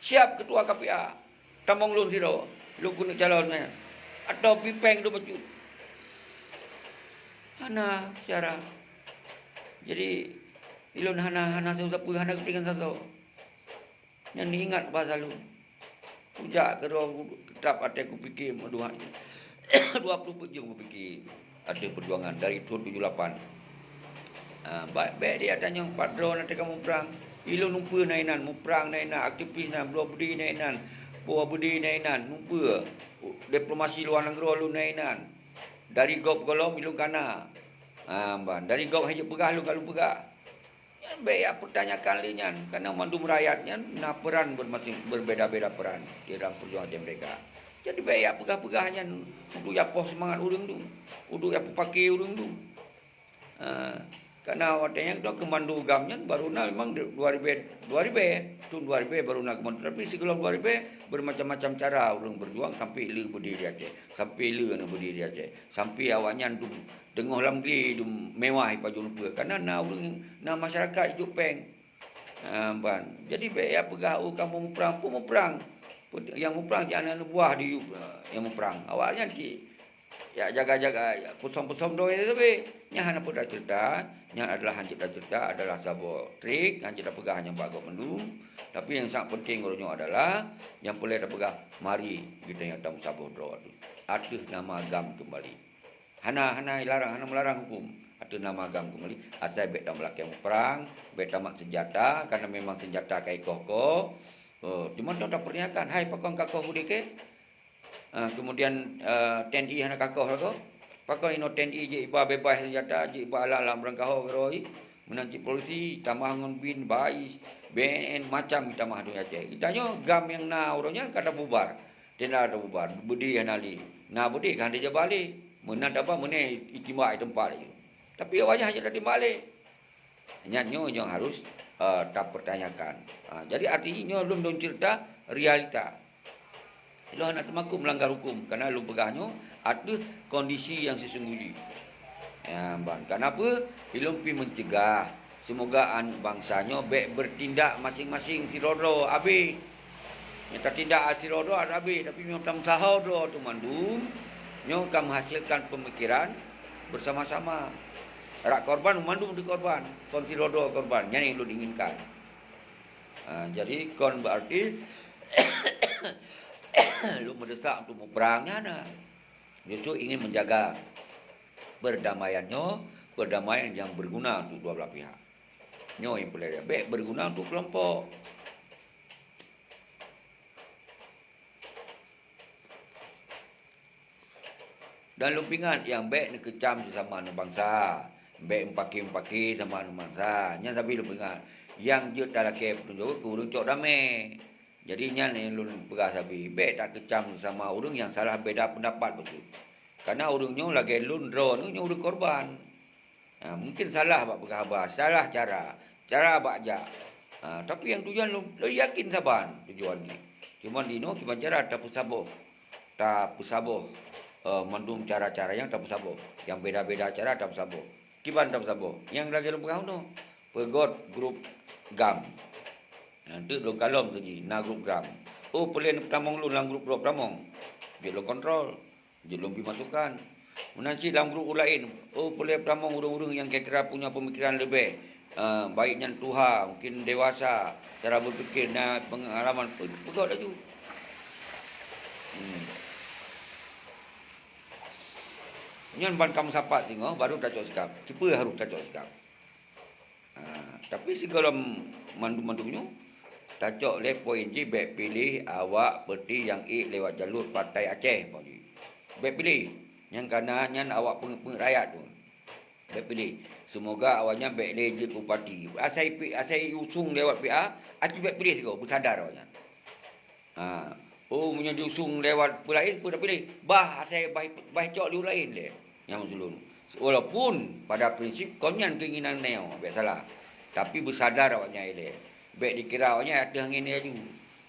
Siap ketua K P A. Tamong lôn sidroe. Lôn keuneuk calon nyan. Atawa pipéng lôn bacut. Hana cara. Jadi, ilôn hana, hana sapeue, hana keupeuntengan sasoe. Nyan ingat bahasa lôn. Kujak keudroe, teutap até kupike meuduah. Dua ploh peuet jeuem kupike ateueh peujuangan dari thon tujoh lapan. Ha, bék, bék di ateueh nyoe pat droe na teuka muprang. Ilôn numpeue na inan, muprang na inan, aktivis na, bloe beudé na inan, poh beudé na inan, numpeue. Diplomasi luwa nanggroe lôn na inan. Dari gob gohlom ilôn kana. Ha, ban. Dari gob hai jeuet peugah lôn ka lôn peugah. Bék jak peutanyakan lé nyan, karena mandum rakyat nyan na peran bermasing, berbeda-beda peran di dalam perjuangan merdeka. Jadi bék jak peugah-peugah nyan untuk jak poh seumangat ureuëng tu, untuk jak peupaké ureuëng tu. Ha, karena watée nyan tu keumando GAM nyan baru na memang dua ribée, dua ribée, thon dua ribée baru na keumando. Tapi sigohlom dua ribée bermacam-macam cara ureuëng berjuang sampai le beudé di Aceh, sampai le na beudé di Aceh, sampai awaknyan tu teungoh lam glé dum mewah ipajoh lupeue. Karena na ureuëng, na masyarakat ijok péng. Ha, ban. Jadi bék jak peugah, "Oh, kamoe muprang." Peue muprang? Peue nyang muprang cit aneuk buah di, nyang muprang. Awaknyan cit jak jaga-jaga, jak peusong-peusong droe sabe. Nyan hana peue taceurita, nyan adalah hanjeuet taceurita, adalah saboh trik, hanjeuet tapeugah nyang bak gob mandum. Tapi nyang sangat penting uroe nyoe adalah, nyang peureulée tapeugah, mari geutanyoe tameusaboh droe ateueh nama GAM keumbali. Hana, hana larang, hana meularang huköm ateueh nama GAM keumbali. Asai bék tameulakée muprang, bék tamat seunjata, karena memang seunjata ka ikoh-koh. Oh, cuma tu tapeureunyakan, hai pakon kakoh beudé keu? Ah, kemudian, eh, TNI hana kakoh lagoe. Pakon inoe TNI jeuet iba beubaih seunjata, jeuet iba alat-alat meurangkaho keudroe. Meunan cit polisi tamah ngon bin, bais, BNN, macam tamah di Aceh. Geutanyoe GAM nyang na uroe nyan ka tabubar. Tenda tabubar, beudé hana lé. Na beudé ka hana jabalé. Meunan taba meunan itimbak i teumpat laju. Tapi awaknyan hana tatimbak lé. Nyan nyoe nyang harus, eh, tapertanyakan. Ha, jadi arti nyoe lôn, lôn ceurita realita. Lôn hana teumakot meulanggar huköm, karena lôn peugah nyoe ateueh kondisi nyang sisunggoh jih. Ya, ban. Kenapa? Ilôn pih meucegah. Seumoga aneuk bansa nyoe bék beutindak maséng-maséng sidroe-droe abéh. Nyang tatindak sidroe-droe abéh, tapi nyang tameusaho droe tu mandum, nyoe ka meuhasilkan peumikiran bersama-sama. Rak korban mandum di korban, kon sidroe-droe korban. Nyan nyang lôn inginkan. Ha, jadi kon berarti lôn meudesak untuk muprang, nyan hana. Justru ingin menjaga perdamaian nyoe, perdamaian yang berguna untuk dua belah pihak. Nyoe nyang peureulée, bék berguna untuk kelompok. Dan lôn peuingat nyang bék neukeucam sesama aneuk bansa, bék meupaké-meupaké sama aneuk bansa. Nyan sabe lôn peuingat. Nyang jeuet talakée peutunjok keu ureuëng cok damé. Jadi nyan nyang lôn peugah sabe, bék takeucam sesama ureuëng nyang salah beda pendapat bacut. Karena ureuëng nyoe lagée lôn droeneuh nyoe ureuëng korban. Ha, mungkin salah bak peugah haba, salah cara, cara bak jak. Ha, tapi nyang tujuan lôn, lôn yakin saban tujuan jih. Cuma di noe kiban cara tapeusaboh, tapeusaboh, eh, mandum cara-cara nyang tapeusaboh, nyang beda-beda cara tapeusaboh. Kiban tapeusaboh. Nyang lagée lôn peugah unoe, peugot grup GAM. Nyan teuk lôn kalon saji na grup GAM. Oh, peulén peutamong lôn lam grup droe peutamong. Jeuet lôn kontrol. Jeuet lôn bri masukan. Meunan cit lam grup ureuëng laén, oh, peureulée peutamong ureuëng-ureuëng nyang kira-kira punya peumikiran leubeh, eh, baik nyan tuha, mungkin dewasa, cara beupikir, na peungalaman, pe-, peugah laju. Hmm. Nyan ban ka meusapat singoh, baru tacok sikap. Kipeue harôh tacok sikap? Ha, tapi sigohlom mandum-mandum nyoe, tacok lé poin jih bék piléh awak peuti nyang ék lewat jalur Partai Aceh, poin jih. Bék piléh. Nyang kana nyan awak peungeut-peungeut rakyat tu. Bék piléh. Seumoga awaknyan bék lé jeuet keu bupati. Asai pi-, asai usung lewat P A, aci bék piléh sigoe, beusadar awaknyan. Ha. Oh, meunyoe jiusung lewat peue laén, peue tapiléh? Bah asai bah, bah cok di ureuëng laén lé. Nyang maksud lôn. Walaupun pada prinsip kon nyan keinginan nyoe, bék salah. Tapi beusadar awaknyan ilée. Bék dikira awaknyan ateueh angén laju.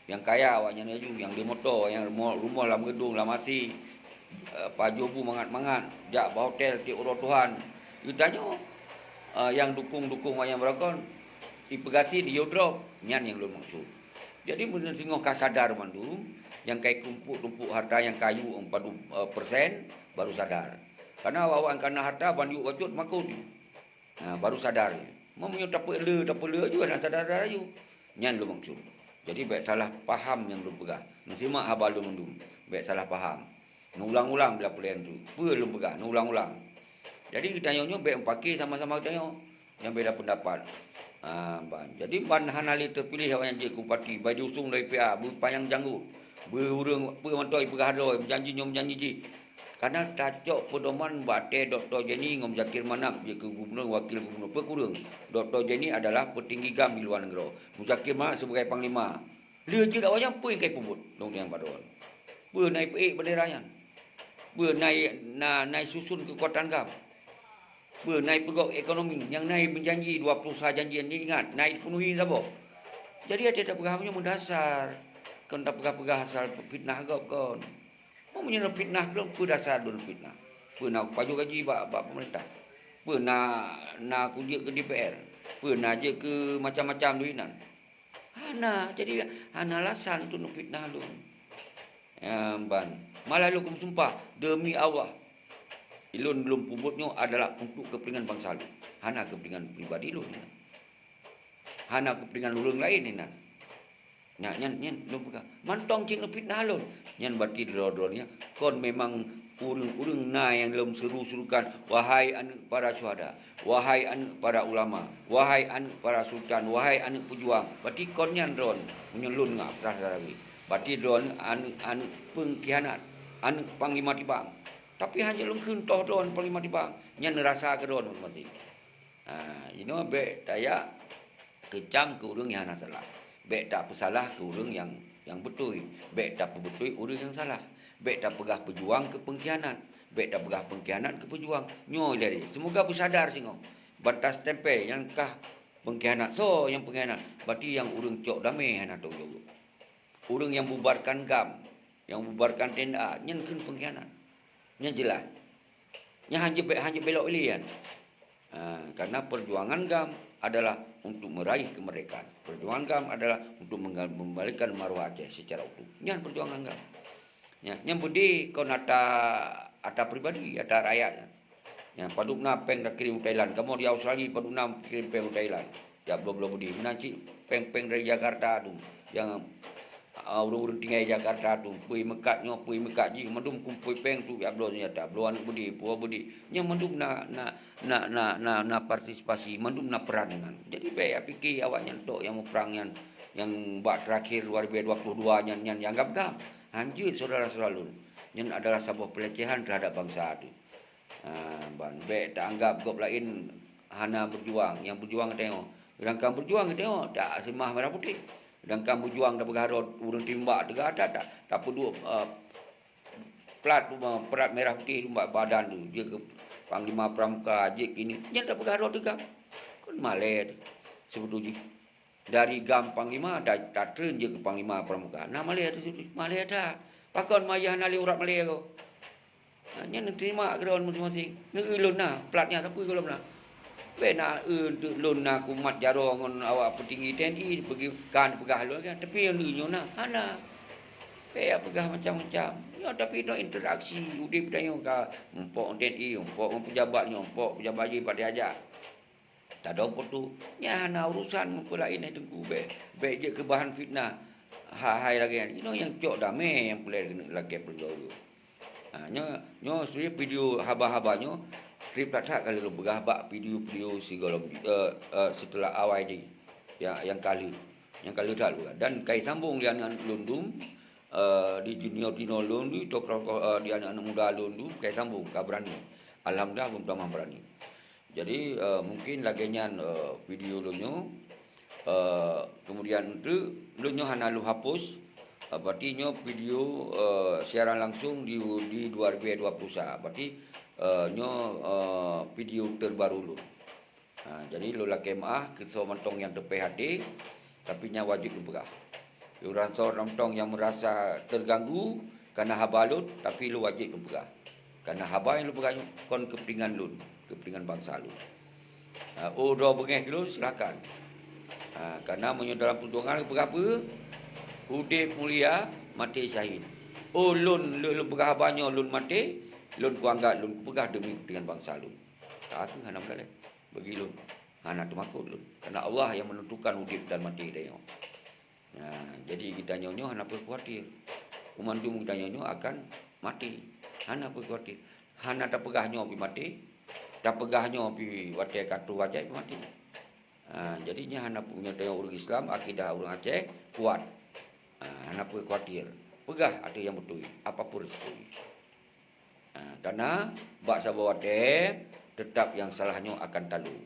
Nyang kaya awaknyan laju, nyang di moto, nyang rumoh, rumoh lam geudong, lam asi. Eh, pajoh bu mangat-mangat, jak bak hotel tieb uroe Tuhan. Geutanyoe, eh, nyang dukung-dukung awaknyan beurangkon, ipeugasi di Euro Drop. Nyan nyang lôn maksud. Jadi, meunyoe singoh ka sadar mandum, nyang ka itumpuk-tumpuk harta nyang ka yue padub, eh, persen, baru sadar. Karena awak-awak nyang kana harta ban yue bacut makot. Ha, baru sadar. Meunyoe tapeule, tapeule aju, hana sadar-sadar aju. Nyan lôn maksud. Jadi, bék salah paham nyang lôn peugah. Neusimak haba lôn mandum. Bék salah paham. Neuulang-ulang bila peulén tu. Peue lôn peugah, neuulang-ulang. Jadi geutanyoe nyoe bék meupaké sama-sama geutanyoe nyang beda pendapat. Ha, ban. Jadi ban hana lé teupiléh awaknyan jeuet keu bupati, ban jiusung dari P A, beupanyang janggot, beu ureuëng peue mantong ipeugah droe, meujanji nyoe meujanji jih. Karena tacok peudoman bak até Dokto Jenny ngon Muzakir Manaf jeuet keu gubunur, wakil gubunur. Peue kureueng? Dokto Jenny adalah peutinggi GAM di luwa nanggroe. Muzakir Manaf sibagai panglima. Lheueh jeuet awak nyan peue nyang ka jipeubuet lôn nyang bak droe? Peue na jipeuék bendera nyan? Peue na, na, na jisusun keukuatan GAM? Peue na jipeugok ekonomi nyang na jimeujanji dua puluh sa janji nyan, ingat, na jipeunuhi saboh? Jadi até tapeugah nyoe meudasar, kon tapeugah-peugah asal fitnah gob kon. Meunyoe fitnah lôn, peue dasar lôn fitnah? Peue na kupajoh gaji bak, bak peumeurintah? Peue na, na kujeuet keu D P R? Peue na jeuet keu macam-macam lôn inan? Hana. Jadi hana alasan untuk neufitnah lôn. Nyan ban. Malah lôn keusumpah, demi Allah, lôn lôn peubuet nyoe adalah untuk keupeuntengan bansa lôn. Hana keupeuntengan pribadi lôn inan. Hana keupeuntengan ureuëng laén inan. Nyan, nyan, nyan lôn peugah. Mantong cit neufitnah lôn. Nyan berarti droe-droe nyan kon memang ureuëng-ureuëng na nyang lôn seru-serukan, "Wahai aneuëk para syuhada, wahai aneuëk para ulama, wahai aneuëk para sultan, wahai aneuëk peujuang." Berarti kon nyan droe, meunyoe lôn ngat rasa lagée. Berarti droe aneuëk, aneuëk peungkhianat, aneuëk panglima tibang. Tapi hana lôn kheun toh droe panglima tibang. Nyan rasa keu droe maséng-maséng. Ha, inoe bék tajak keucam keu ureuëng nyang hana salah. Bék tapeusalah keu ureuëng nyang, nyang beutôi. Bék tapeubeutôi ureuëng nyang salah. Bék tapeugah peujuang keu peungkhianat. Bék tapeugah peungkhianat keu peujuang. Nyoe lé, seumoga beusadar singoh. Banta stempel nyang kah peungkhianat, soe nyang peungkhianat? Berarti nyang ureuëng cok damé hana tanggung jaweueb. Ureuëng nyang bubarkan GAM, nyang bubarkan T N A, nyan kheun peungkhianat. Nyan jeulaih. Nyan hanjeuet be-, hanjeuet belok lé nyan. Ha, karena perjuangan GAM adalah untuk meraih kemerdekaan. Perjuangan GAM adalah untuk mengga-, mengembalikan maruah Aceh secara utuh. Nyan perjuangan GAM. Nyan, nyan beudé kon ata, ata pribadi, ata rakyat nyan. Nyan padub na péng takirém u Thailand. Kamoe di Australia padub na kirém péng u Thailand. Jak bloe-bloe beudé. Meunan cit péng-péng dari Jakarta tu. Nyang, ah, ureuëng-ureuëng tinggai Jakarta tu, peue meukat nyoe, peue meukat jih, mandum kumpôi péng tu jak bloe seunjata, bloe aneuëk beudé, peue beudé. Nyan mandum na, na, na, na, na, na partisipasi, mandum na peran nyan. Jadi bék jak pike awak nyan tok nyang muprang nyan, nyang bak terakhir dua ribu dua puluh dua nyan, nyan nyang gab-gab. Hanjeuet syedara-syedara lôn. Nyan adalah saboh pelecehan terhadap bansa tu. Ha, ban bék taanggap gob laén hana beujuang, nyang beujuang geutanyoe. Seudangkan beujuang geutanyoe taseumah merah putéh. Seudangkan beujuang tapeugah droe ureuëng timbak teuga, ta, ta, tapeuduek, eh, plat, plat merah putéh bak badan tu, jeuet keu panglima pramuka, jeuet keu ini. Nyan tapeugah droe teuga. Kon malée teuh seubeutôi jih. Dari GAM panglima ta-, tatreun jeuet keu panglima pramuka. Na malée teuh seubeutôi jih. Malée that. Pakon ma yah na lé urat malée ko? Ha, nyan neuteurimong keu droe maséng-maséng. Neu-eu lôn na, plat nyan sapeue gohlom na. Bék na eu teuk lôn na kumat jaroe ngon awak peutinggi T N I, peugi-, kan peugah lôn kan. Tapi neu-eu nyoe na, hana. Bék jak peugah macam-macam. Nyoe tapi nyoe interaksi udeb tanyoe ka muphom T N I, muphom ngon pejabat nyoe, muphom pejabat jih pat tajak. Tadong po tu, nyan hana urusan ngon peue laén hai Teungku, bék, bék jeuet keu bahan fitnah. Ha-, hai lagée nyan, inoe nyang cok damé nyang peureulée keuneuk lakée peuleueh. Ha, nyoe, nyoe sebenarnya video haba-haba nyoe, treb that-that ka lheueh lôn peugah bak video-video sigohlom, eh, eh, seuteulah awai jih, nyang, nyang ka lheueh, nyang ka lheueh that lôn peugah. Dan ka jisambong di aneuëk-aneuëk lôn dum, eh, di junior-junior lôn, di tokoh-tokoh, eh, di aneuëk-aneuëk muda lôn dum, ka jisambong, ka beurani. Alhamdulillah, lôn tamah beurani. Jadi, eh, mungkin lagée nyan, eh, video lôn nyoe. Eh, kemudian teuk, lôn nyoe hana lôn hapus. Eh, berarti nyoe video, eh, siaran langsung di, di dua ribu dua puluh satu. Berarti, eh, nyoe, eh, video terbaru lôn. Ha, jadi lôn lakée meuáh keu soe mantong nyang teupéh até, tapi nyan wajéb lôn peugah. Ureuëng soe mantong nyang meurasa teuganggu kana haba lôn, tapi lôn wajéb lôn peugah. Kana haba nyang lôn peugah nyoe kon keupeuntengan lôn, keupeuntengan bansa lôn. Ha, oh, droe beungéh keu lôn, silakan. Ha, kana meunyoe dalam peujuangan lôn peugah peue, udeb mulia, maté syahid. Oh, lôn, lôn, lôn peugah haba nyoe lôn maté, lôn kuanggap lôn kupeugah demi keupeuntengan bansa lôn. Ka kheueh hana meudaléh. Bagi lôn, hana teumakot lôn. Karena Allah nyang menentukan udeb dan maté tanyoe. Nah, jadi geutanyoe nyoe hana peue khawatir. Banmandum geutanyoe nyoe akan maté. Hana peue khawatir. Hana tapeugah nyoe pih maté, tapeugah nyoe pih watée ka troh ajai pih maté. Ha, jadi nyan hana peue, nyoe tanyoe ureuëng Islam, akidah ureuëng Aceh kuat. Ha, hana peue khawatir. Peugah ateueh nyang beutôi, apapun risiko jih. Ha, karena bak saboh watée teutap nyang salah nyoe akan talu.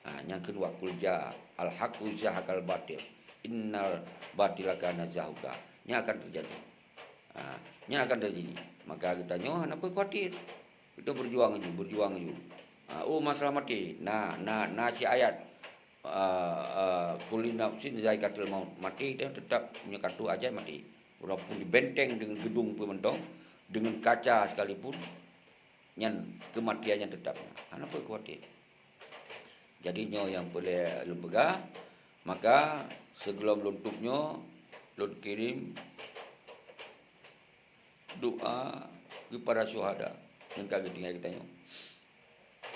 Ha, nyang keudua, "Qul jaa al-haqqu wa zahaqal batil, innal batila kana zahuqa." Nyan akan teujadi. Ha, nyan akan teujadi. Maka geutanyoe hana peue khawatir. Kita berjuang ju, berjuang ju. Ha, oh, masalah maté. Na, na, na si ayat. Ah, ah, "Kullu nafsin zaikatul maut." Maté dan tetap meunyoe ka tuha ajai maté. Walaupun dibenteng dengan gedung pun mantong, dengan kaca sekalipun, nyan kematian nyan tetap. Hana peue khawatir. Jadi nyoe nyang peureulée lôn peugah, maka sigohlom lôn tutup nyoe, lôn kirém doa keu para syuhada nyang ka geutinggai geutanyoe.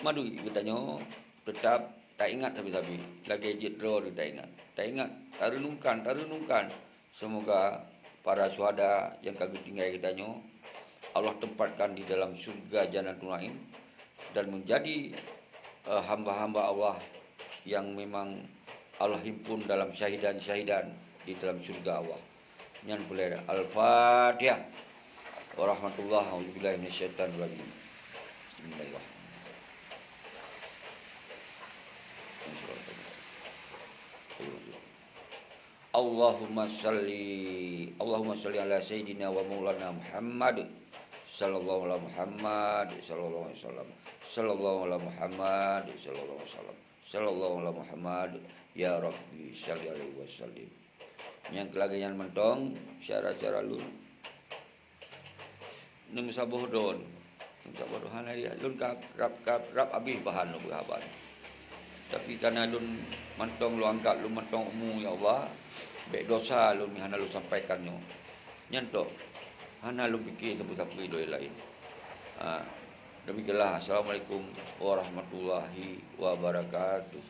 Meunyoe geutanyoe teutap taingat sabe-sabe, lagée jeuet droe taingat. Taingat, tareunungkan, tareunungkan. Seumoga para syuhada nyang ka geutinggai geutanyoe, Allah tempatkan di dalam syurga Jannatul Naim dan menjadi, eh, hamba-hamba Allah yang memang Allah himpun dalam syahidan-syahidan di dalam syurga Allah. Nyan peureulée. Al-Fatihah. Warahmatullah. A'udzubillahi minasyaitonirrajim. Bismillahirrahmanirrahim. Allahumma salli, Allahumma salli ala sayyidina wa maulana Muhammad, sallallahu ala Muhammad, sallallahu alaihi wasallam, sallallahu ala Muhammad, sallallahu alaihi wasallam, sallallahu ala Muhammad, ya Rabbi salli alaihi wasallim. Nyang keu lagée nyan mantong syedara-syedara lôn. Neumeusaboh droe. Neumeusaboh droe hana lé. Lôn ka rab, ka rab habéh bahan lôn peugah haba nyoe. Tapi karena lôn mantong lôn anggab lôn mantong umu, ya Allah, bék dosa lôn hana lôn sampaikan nyoe. Nyan tok. Hana lôn pike sapeue-sapeue idoi laén. Ha. Demikianlah. Assalamualaikum warahmatullahi wabarakatuh.